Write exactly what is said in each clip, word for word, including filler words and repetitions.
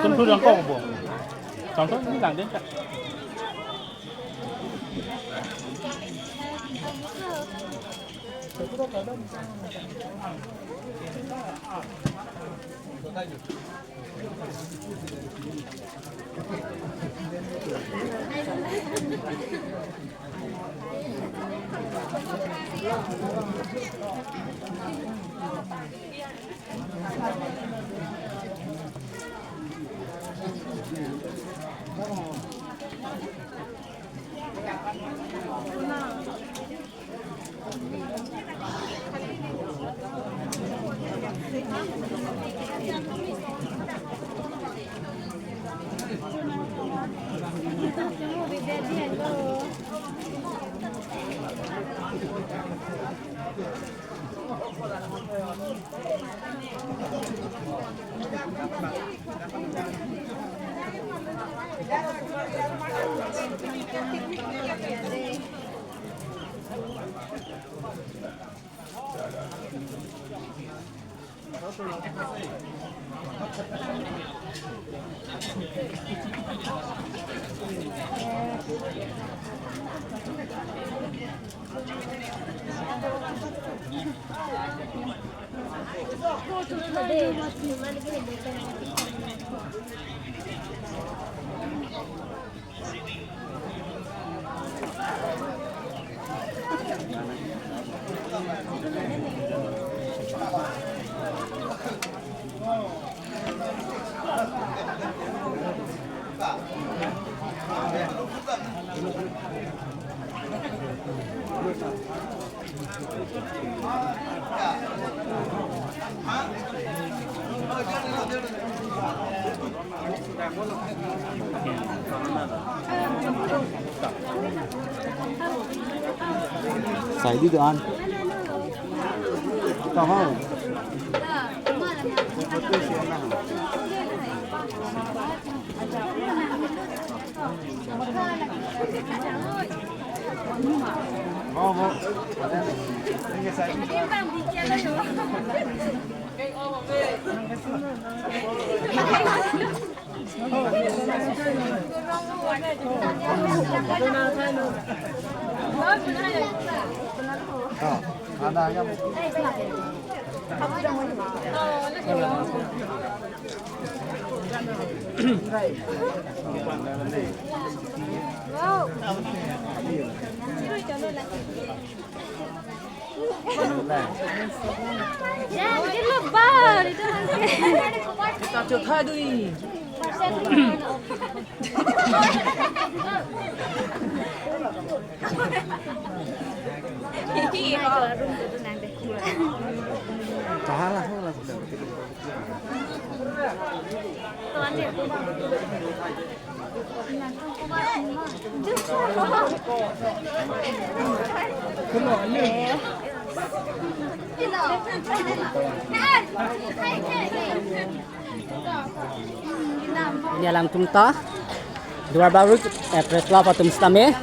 Tum thu jang kong bo. Tong tong ni lang den ka. Sai di do-an. Taho. Tahan lah, lah. Pini alangtum ta Duarbagori, eh, Press Club atum sitame,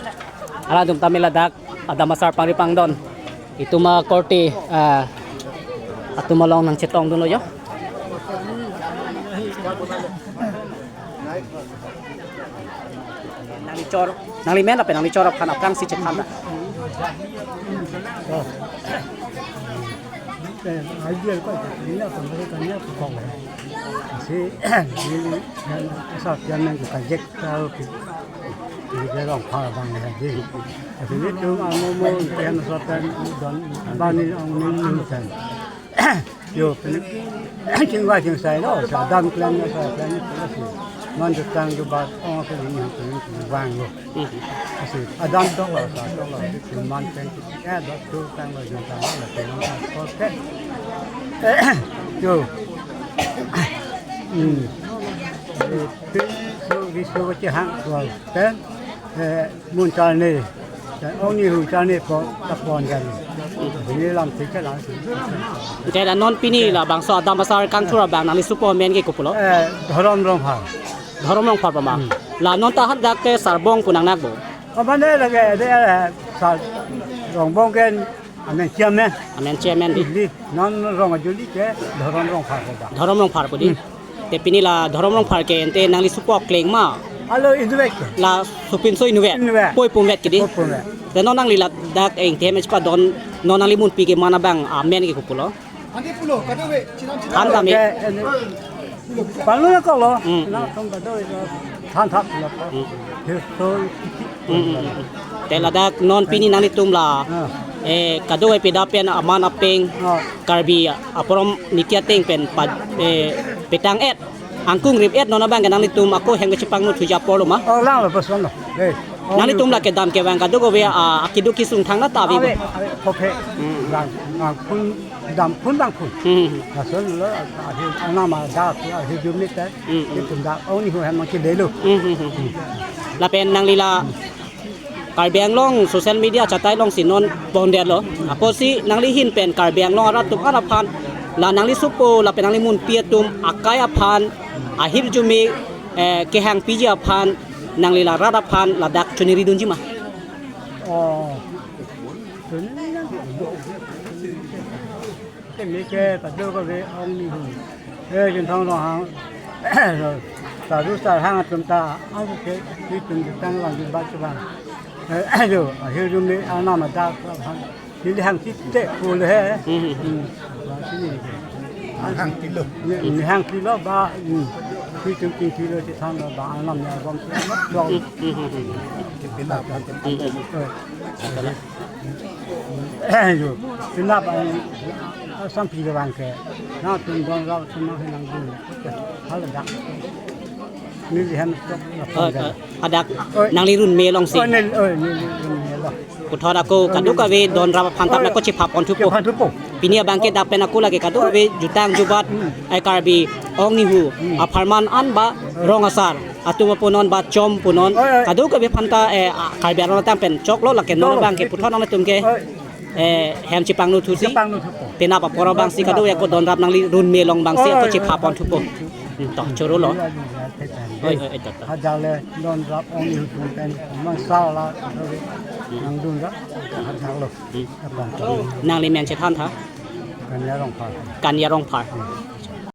alangtum tame ladak adam asar pangri pangdon itum akorte, eh, atum along nangchetongdunlo jo. Nangli chor, nangli men ape nangli chor aphan aphrangsi chethan ta. Eh, idea ko, ini apa mereka ni apa kong. Si, ini yang asal yang main kajek tahu ki. Ini dia orang pha bang ya di. Jadi itu mau mau yang selatan dan bani ang ni ni kan. Yo, pini chingvai chingsai lo, sa dam klem lo, sa klem lo, si. Non jutang jubat, ong ke ni, ni, ni, vanglo. Hmm. Asi, adam dok lo, sa dok lo, si man pen, eh, dok tu tang lo, jutang lo, si non sa kos ke. Yo. Hmm. Eh, pini so, di so ke hang, wal, pen, eh, mun charni, ong ni hu charni po, tapon kan. Ini lam tiga lah. Te la non pini labangso adam asar kangthur abang nangli supo amen ke kopulo? Eh, Dhorom Rongphar. Dhorom Rongphar pama. Hmm. La non ta hadak ke Sarbong pu nangnak bo. Apa ne lagi ada, eh, Sarbong kan amen chairman. Amen chairman di. Di, non rong ajuli ke Dhorom Rongphar ko ba. Dhorom Rongphar ko di. Hmm. Te pini la Dhorom Rongphar ke ante nangli supo kleng ma? Alo inutvet ke. La supinso inutvet. Inutvet. Poi pumvet ke di. Poi pumvet. Te non nangli ladak engtem es pa don non nangli munpi ke mana bang amen ke kopulo? Ante pulo, kado we, chinam chinam. Anta me. Ke, eh, palu na kolo. Hmm. Na tong kado we, than thap lo. Hmm. History. Hmm, hmm, hmm. Te ladak non pini nanglitum la, ah, eh, kadokave pi dak pen aman apeng, ah, Karbi aporom niti ateng pen pa, eh, petang et, angkung rip et non abang ke nanglitum ako hem kachepangno thuji apor lo ma? Oh, lang lo pason lo. Eh, nanglitum la kedam kevang kadokave, ah, akeduk kesung thangnat ta ave bo? Ave, ave, kopi. Hmm. Lang, lang pun, dam pun bang pun. Hmm, hmm. Lason lo, ahi, anam adak, ahi jumit, eh. Hmm, hmm. Itum dak, ong ni hu hem nangkedelo. Hmm, hmm, hmm. Lapen nangli la Karbi Anglong social media chatai alongsi non pondetlo. Apotsi nangli ahin pen Karbi Anglong arat atum aphan, la nangli supo lapen nangli munpi atum akai aphan, ahirjume, eh, kehang piji aphan, nangli la rat aphan ladak choningri dunji ma? Oh. Keme ke kadokave ong ni hu. Eh, Chinthong Ronghang. Sadu Sarhang atum ta, ang ke, itum jutang lang di bat bang. Eh, ayo, ahirjume anam adak bang. Neli hangsi te pule he. Hmm, hmm, hmm. Hmm. Ba sini ke. Hang kilo. Ni, ni hang kilo ba, hmm. Itum tin kilo si than ba anam ya bom. Hmm, hmm, hmm, hmm. Pina apa? Hmm, hmm. Eh. Ayo, pinap, eh, asam pi bang ke. Nangtum don rap semua hinang dun. Hal dak. Neli hem stok. Oh, oh, hadak. Oi. Nangli runme alongsi. Oh, neli, oh, neli runme lo. Puthot ako kadokave don rap aphan ta, oi, ako chepha pon thupo. Chepha thupo. Pini abang ke dak pen ako lake kadokave jutang jubat, hmm, eh, Karbi ong ni hu. Hmm. Apharman an ba rong asar. Atum apunon ba chom punon. Oi, oi. Kadokave aphan ta, eh, a, Karbi aron atang pen choklo lake non, choklo, abang ke puthot nangtum ke, oi, eh, hem chepangno thusi. Chepangno thupo. Penap apor abangsi kadokave ako don rap nangli runme along abangsi, oi, ako, oi, chepha pon thupo. Hmm, to choro lo. Oi, oi, oi, to, to. Hadak le don rap ong ni hu pen man sala nang dun rap hadak lo. Hmm. Apon to. Nangli men chethan tha? Kanya Rongphar. Kanya Rongphar. Hmm.